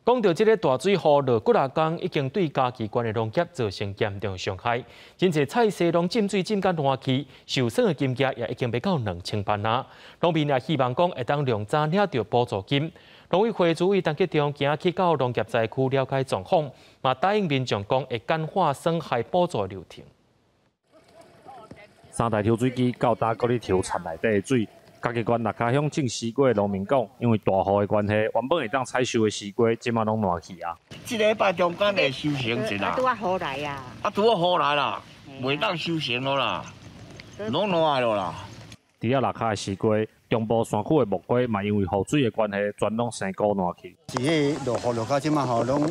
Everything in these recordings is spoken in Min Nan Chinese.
講到這个大水雨落幾若工，已經對嘉義縣的農業造成嚴重傷害，真濟菜畦攏浸水浸甲爛去，受損的金額也已經欲到2000萬啊。農民也希望講會當量早領著補助金。農委會主委陳吉仲今仔去到農業災區了解狀況，嘛答應民眾講會簡化損害補助流程。三台抽水機到今閣咧抽田內底的水。嘉義縣蚋卡鄉種西瓜的農民講，因為大雨的關係，原本會當採收的西瓜，這馬攏爛去啊。這禮拜中間會收成一啦。拄仔雨來啊！啊，拄仔雨來啦，袂當收成咯啦，攏爛咯啦。除了蚋卡的西瓜，中部山區的木瓜嘛，因為雨水的關係，全攏生枯爛去。是彼落雨落到這馬吼，攏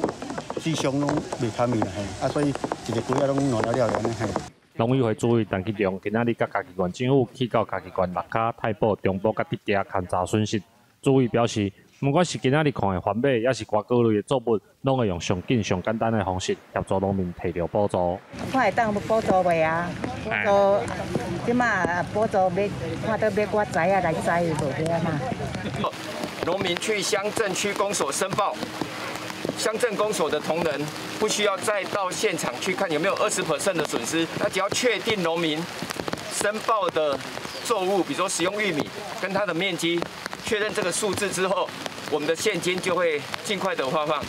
水箱攏袂堪去啦嘿，啊，所以一个瓜仔攏爛了了爾呢嘿。農委會主委陳吉仲今仔日佮嘉義縣政府去到嘉義縣蚋卡、太保、中部佮竹崎勘查損失。主委表示，毋管是今仔日看的番麥，抑是瓜果類的作物，攏會用上緊、上簡單的方式協助農民提著補助。看會當補助袂啊？補助，這馬補助欲看著欲偌濟啊來栽無遐嘛。農民去鄉鎮區公所申報。鄉鎮公所的同仁不需要再到現場去看有沒有20% 的損失，那只要確定農民申報的作物，比如說食用玉米跟它的面積，確認這個數字之後，我們的現金就會盡快的發放。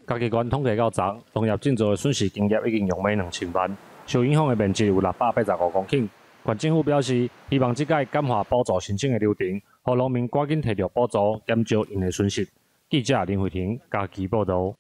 嘉義縣統計到昨，農業種植的損失金額已經逾欲2000萬，受影響的面積有685公頃。縣政府表示，希望這擺簡化補助申請的流程，予農民趕緊提著補助，減少𪜶的損失。記者林慧婷嘉義報導。